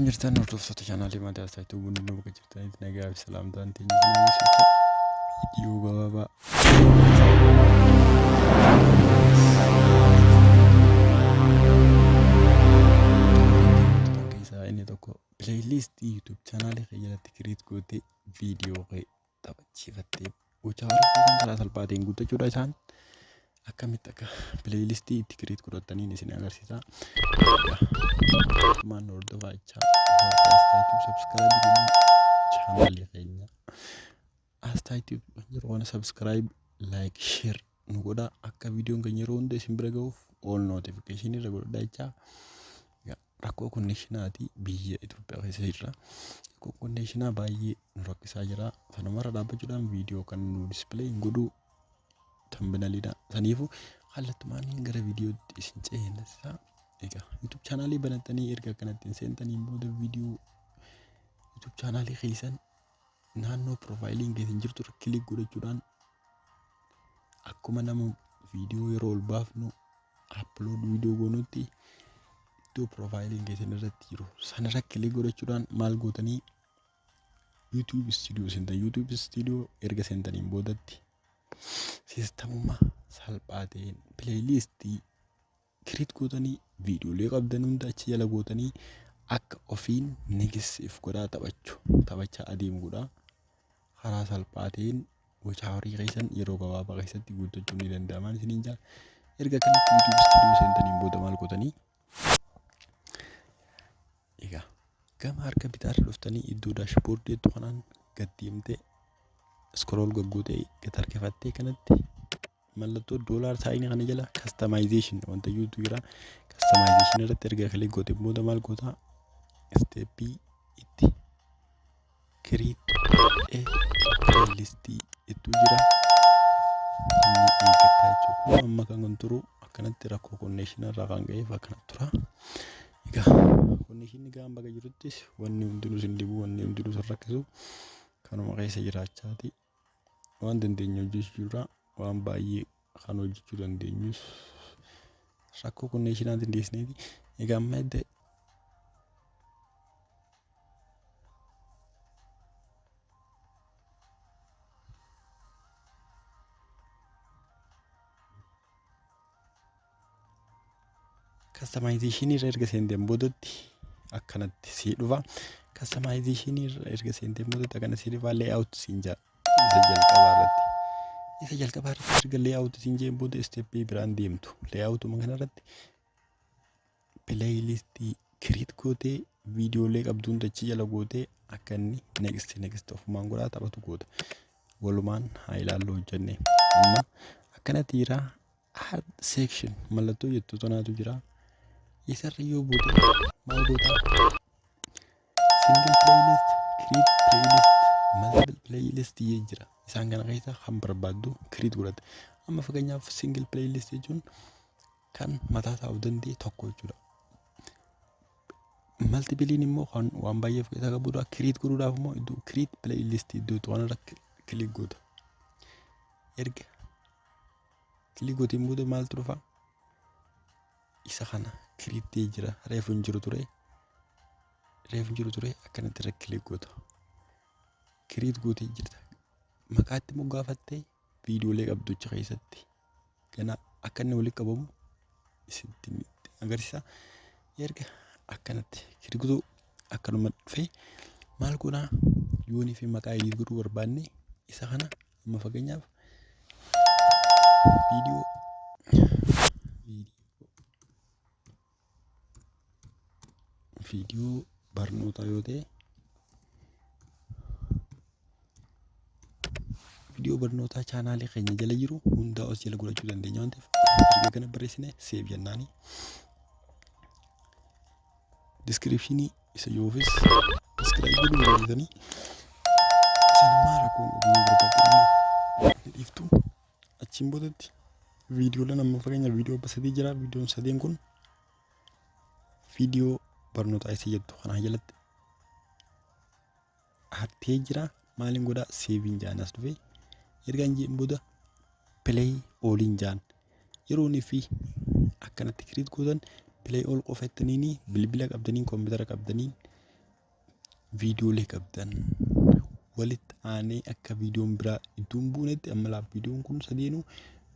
Akkam jirtan, hordoftoota chaanaalii Maatii Astaayituu? Hundinuu bakka jirtanitti nagaa fi salaamtaan teenya isin eegsisa. Viidiyoo gabaabaa keessaa inni tokko playlistii YouTube chaanaalii kee jalatti create gootee viidiyoo kee taphachiifattee gochaa hordoftoota karaa salphaa ta'een guuttachuudha. Isaan akkamitti akka playlistii itti create godhataniin isin agarsiisa. Maan hordofaa jechaa, subscribe godhuu, chaanaalii keenya Astaa YouTube kan jiru kana subscribe, like, share nu godhaa. Akka viidiyoon keenya yeroo hunda isin bira gahuuf all notification irra godhadhaa jechaa. Rakkoo connectionaati biyya Itoophiyaa keessa jirra. Rakkoo connectionaa baay'ee nu rakkisaa jira. Sanumarra dhaabbachuudhaan viidiyoo kan nu display hin godhuu thumbnailidha. Saniifuu kallattumaan gara viidiyootti isin ceesisa. Egaa YouTube chaanaalii banattanii erga akkanatti hin seentaniin booda, viidiyoo YouTube chaanaalii keessan naannoo profaayiliin keessan jirtu irra click godhachuudhaan, akkuma nama viidiyoo yeroo ol baafnu upload viidiyoo goonutti, iddoo profaayiliin keessan irratti jiru sanarra click godhachuudhaan maal gootanii? YouTube Studio seentan. YouTube Studio erga seentaniin boodatti siistamummaa salphaa ta'een playlistii create gootanii, viidiyoolee qabdan hunda achi jala gootanii, akka ofiin next godhaa taphachuu taphachaa adeemu godhaa. Karaa salphaa ta'een gochaa horii keessan yeroo gabaabaa keessatti guuttachuu ni danda'ama isiniin jaa. Erga kanatti YouTube Studio seentaniin booda maal gootanii? Egaa gama harka bitaarra dhuftanii iddoo dashboardii jettu kanaan gad deemtee, scroll gaggootee gad harkifattee, kanatti mallattoo dollar signii kana jala customization wanta jirutu jira. Customization irratti erga click goote booda maal goota? Steppii itti create a playlistii ittu jira. Inni eeggataa jechuudha. Amma kan kun turu akkanatti rakkoo connection irraa kan ka'eef akkana tura. Egaa connectionni ga'aan bakka jiruttis wanni hundinuu sin dhibu, wanni hundinuu sin rakkisu. Kanuma keessa jiraachaati waan dandeenyu hojjechuu jirra. Waan baay'ee kan hojjechuu dandeenyus rakkoo connectionaatiin dhiisneeti. Egaa amma edda customizationii irra erga seenteen boodatti akkanatti sii dhufa. Customizationii irra erga seenteen boodatti akkana sii dhufa. Layout siin jaa isa jalqabaa irratti. Isa jalqabaa irratti erga layout siin jeen booda steppii biraan deemtu. Layoutuma kanarratti playlistii create gootee, viidiyoolee qabduun dachii jala gootee, akka inni next next ofumaan godhaa taphatu goota. Walumaan haa ilaallu hojjenne. Amma akkanatti jira. Add section mallattoo jettu tanaatu jira. Isarra yoo buute maal goota? Single playlist, create playlist, multiple playlist jira. Isaan kana keessa kan barbaaddu create godhatte. Amma fakkeenyaaf single playlist jechuun kan mataa isaa of danda'e tokko jechuudha. Multipleiin immoo kan waan baay'ee of keessaa qabudha. Create godhuudhaaf immoo iddoo create playlist iddoo kanarra click goota. Erga click gooteen booda maaltu dhufa? Isa kana create jira. Reefu hin jiru ture. Reefu hin jiru ture. Akkanatti irra click goota. Create gootee jirta. Maqaatti moggaafattee viidiyoolee qabdu achi keessatti. Gana akka inni walitti qabamu isitti agarsiisa. Erga akkanatti create gootu akkanuma dhufee maal goonaa? Yoonii fi maqaa edit godhuu barbaanne, isa kana amma fakkeenyaaf viidiyoo barnootaa yoo ta'e, viidiyoo barnootaa chaanaalii keenya jala jiru hundaa os jala godhachuu dandeenya waan ta'eef, erga kana barreessine save jennaani. Descriptionii isa yoofis describe godhuu barbaadanii isin rakkoon qabu, yoo barbaadanii ni dhiiftu. Achiin boodatti viidiyooleen amma fakkeenya viidiyoo sadii jira. Viidiyoon sadeen kun viidiyoo barnootaa isa jettu kanaa jalatti hartee jira. Maaliin godhaa? Saveiin jaan as dhufe. Erga hin jeen booda play alliin jaan. Yeroonii fi akkanatti create gootan play all qofa jettaniini bilbila qabdaniin, koompitara qabdaniin. Viidiyoolee qabdan walitti aanee akka viidiyoon biraa iddoo hin buunetti. Amma laaf viidiyoon kun sadeenuu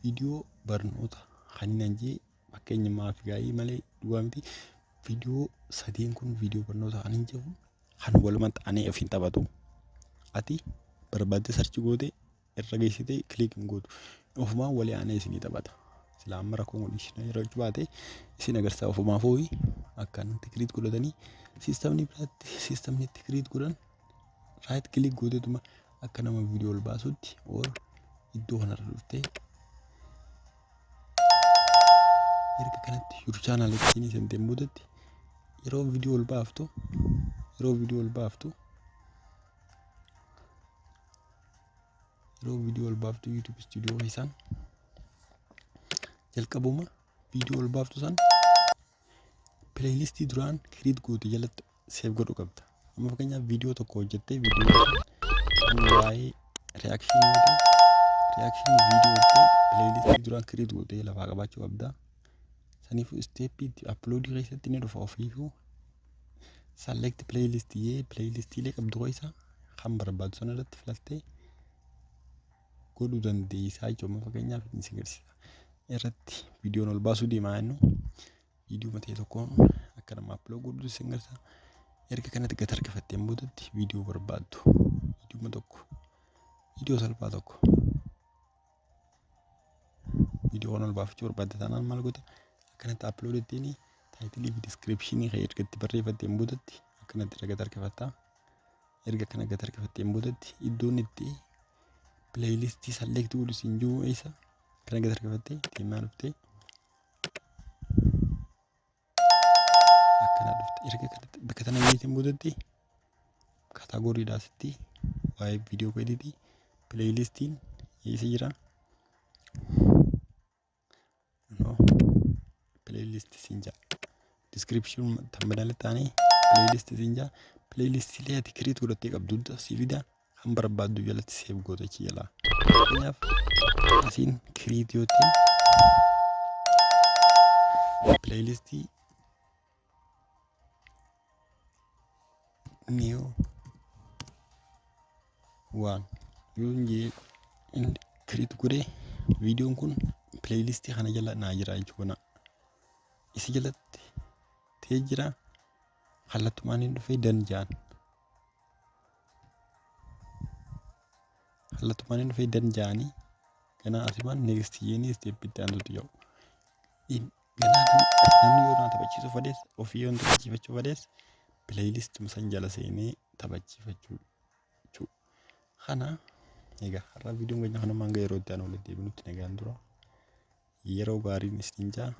viidiyoo barnoota kan hin jee fakkeenya maaf gaa'ii malee dhugaa miti. Viidiyoo sadeen kun viidiyoo barnoota kan hin jiru kan walumatti aanee ofiin taphatu. Ati barbaadde search goote irra geessitee click hin gootu. Ofumaan walii aanee isinii taphata. Silaa amma rakkoon kun isin yeroo baate isin agarsiisa. Ofumaa fooyi akkanatti create godhatanii systemni biraatti systemni itti create godhan right click gooteetuma akka nama viidiyoo ol baasutti or iddoo kanarra dhuftee erga kanatti your channel ittiin seenteen boodatti yeroo viidiyoo ol baaftu, yeroo viidiyoo ol baaftu, yeroo viidiyoo ol baaftu YouTube Studio keessaan jalqabuma viidiyoo ol baaftu san playlistii duraan create goote jalatti save godhuu qabda. Amma fakkeenyaaf viidiyoo tokko hojjettee, viidiyoo kan waa'ee reaction goote, reaction viidiyoo jettee playlistii duraan create gootee lafaa qabaachuu qabda. Saniifuu steppii itti uploadii keessatti ni dhufa ofiifuu. Select playlist jee playlistiilee qabdu keessa kan barbaadu sana irratti filattee godhuu dandeessaa jechuudha. Amma fakkeenyaaf inni si agarsiisa. Irratti viidiyoon ol baasuu deemaa jennu viidiyoo matee tokkoon akka nama upload godhu si agarsiisa. Erga kanatti gad harkifatteen boodatti viidiyoo barbaaddu, viidiyoo tokko, viidiyoo salphaa tokko, viidiyoo kan ol baafachuu barbaadde taanaan maal goota? Akkanatti upload ittiin title fi description kee erga itti barreeffatteen boodatti akkanatti irra gad harkifattaa. Erga akkana gad harkifatteen boodatti iddoon itti playlistii select godhu siin jiru eessa? Kana gad harkifattee deemaa dhuftee akkana dhufte. Erga kanatti bakka tana geeteen boodatti categorydha asitti waa'ee viidiyoo keetiiti. Playlistiin eessa jira? No, playlist siin jaa. Description thumbnail taanii playlist siin jaa. Playlistiilee ati create godhattee qabdu hunda si fida, kan barbaaddu jalatti save goota achi jalaa. Fakkeenyaaf asiin create yoo ta'e playlistii new waan yoon jee inni create godhee viidiyoon kun playlistii kana jala naa jira jechuudha. Isi jalatti ta'ee jira, kallattumaan hin dhufee dan jaan. Kallattumaan hin dhufee dan jaanii ganaa asumaan next jeenii step itti aantutti jiru. Ganaa namni yoo naa taphachiisuu fedhes, ofii yoo taphachiifachuu fedhes, playlist san jala seenee taphachiifachuu jechuudha. Kana egaa har'a viidiyoon keenya kanumaan hanga yeroo itti aanu walitti deebinutti nagaan tura. Yeroo gaariin isin jaa.